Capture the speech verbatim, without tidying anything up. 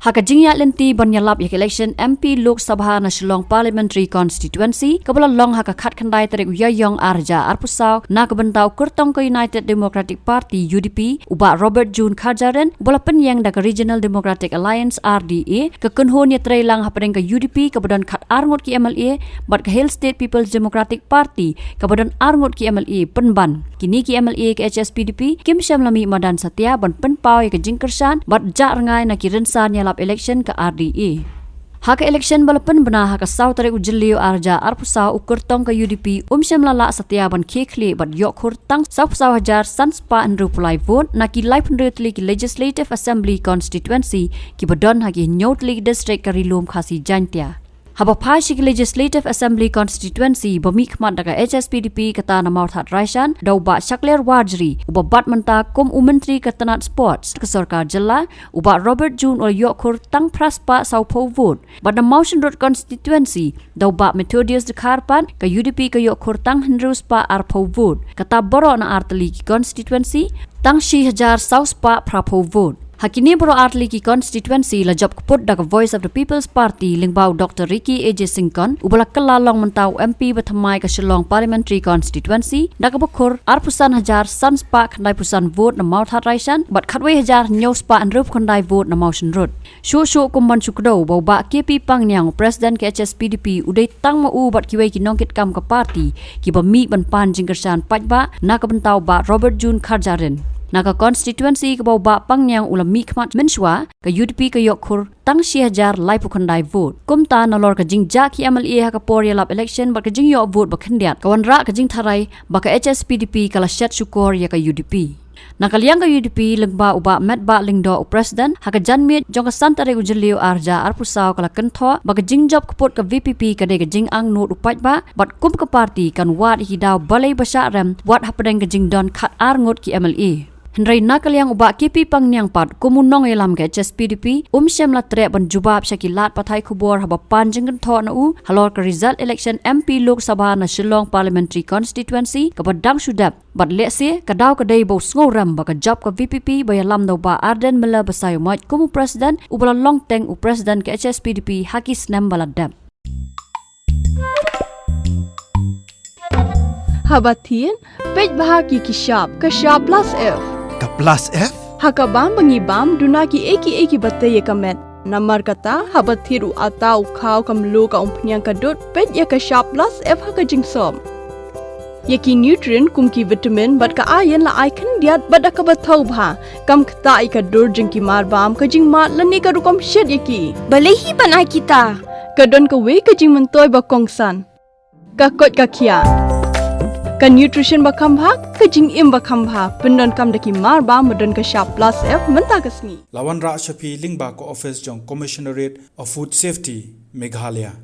Ha ka jingïaid lynti ban ïalap ïa ka election M P Lok Sabha na Shillong Parliamentary Constituency, kaba la long ha ka khatkhyndai tarik u Ïaïong arhajar arphew saw, na ka bynta u kyrtong ka United Democratic Party, U D P, u Bah Robert June Kharjahrin, uba la pynïeng da ka Regional Democratic Alliance, R D A, ka kynhun ïatreilang hapdeng ka U D P kaba don khatar ngut ki M L A, bad ka Hill State People's Democratic Party kaba don ar ngut ki M L A pynban. Kine ki M L A ka H S P D P kim shym la mih madan satia ban pynpaw ïa ka jingkyrshan bad jah rngai na ki rynsan ïalap election ka R D A. Ha ka election ba la pynbna ha ka saw tarik u Jylliew arhajar arphew saw, u kyrtong ka U D P um shym la lah satia ban khie khlieh bad ïoh khur tang sawphew saw hajar san spah hynriewphew lai vote na ki laiphew hynriew tylli ki Legislative Assembly Constituency kiba don ha ki hynñiew tylli ki district ka Ri Lum Khasi Jaiñtia. Haba phai sha ki Legislative Assembly Constituency ba mihkhmat da ka H S P D P, kata na Mawthadraishan, da u Bah Shakliar Warjri, uba bat mynta kum u Myntri ka tnat Sports ka Sorkar Jylla, u Bah Robert June u la ïoh khur tang phra spah sawphew vote. Bad na Mawshynrut Constituency, da u Bah Methodius Dkhar pat, ka U D P ka ïoh khur tang hynriew spah arphew vote. Kata baroh na ar tylli ki constituency, tang shi hajar saw spah phraphew vote. Ha kine baroh ar tylli ki constituency la jop kput da ka Voice of the People's Party lyngba u Doctor Ricky A J Syngkon, uba la kylla long mynta u M P bathymmai ka Shillong Parliamentary Constituency, da kaba khur arphew san hajar san spah khyndaiphew san vote na Mawthadraishan, bad khatwei hajar hynñiew spah hynriewphew khyndai vote na Mawshynrut. Shuh shuh kum ban shu kdew ba u Bah K P Pangniang, u President ka H S P D P, u dei tang ma u bad kiwei ki nongkitkam ka party kiba mih ban pan jingkyrshan paidbah na ka bynta u Bah Robert June Kharjahrin. Na ka constituency kaba u Bah Pangniang u la mihkhmat mynshuwa, ka U D P ka ïoh khur tang shi hajar laiphew khyndai vote. Kumta nalor ka jingjah ki M L A ha ka por ïalap election bad ka jingïoh vote ba khyndiat, ka wanrah ka jingtharai ba ka H S P D P ka la shet shukor ïa ka U D P. Na ka liang ka U D P, lyngba u Bah Metbah Lyngdoh u President, ha ka janmiet jong ka san tarik u Jylliew arhajar arphew saw ka la kynthoh ba ka jingjop kput ka V P P ka dei ka jingangnud u paidbah, bad kum ka party kan wad ïa ki daw balei ba shah rem wat hapdeng ka jingdon khatar ngut ki M L A. Hynrei na ka liang u Bah K P Pangniang pat, kum u nongïalam ka H S P D P, um shym la treh ban jubab sha ki lad pathai khubor haba pan jingkynthoh na u halor ka result election M P Lok Sabha na Shillong Parliamentary Constituency kaba dang shu dep. Bad lehse ka daw ka dei ba u sngewrem ba ka jop ka V P P ba ïalam da u Bah Ardent Miller Basaiawmoit kum u President, uba la long teng u President ka H S P D P ha ki snem ba la dep. Haba thied, peit bha ïa ki shap, ka shap plus F. Ka plus F? Ha ka bam ba ngi bam, duna kiei kiei kiba tei ïa ka met. Namar kata, haba thied u atta, u khaw, ka mluh, ka umphniang, ka dud, peit ïa ka shap plus F ha ka jingsop. Ïa ki nutrient kum ki vitamin bad ka iron la ai khyndiat bad da kaba thaw bha. Kam ktah ïa ka dur jong ki marbam, ka jingmad lane ka rukom shet ïa ki. Balei hi ban ai kita? Ka don kawei ka jingmyntoi ba kongsan. Ka koit ka khiah. Ka nutrition ba kham bha, ka jingim ba kham bha. Pyndonkam da ki marbam ba don ka shap plus F mynta ka sngi. La wanrah sha phi lyngba ka office jong Commissionerate of Food Safety, Meghalaya.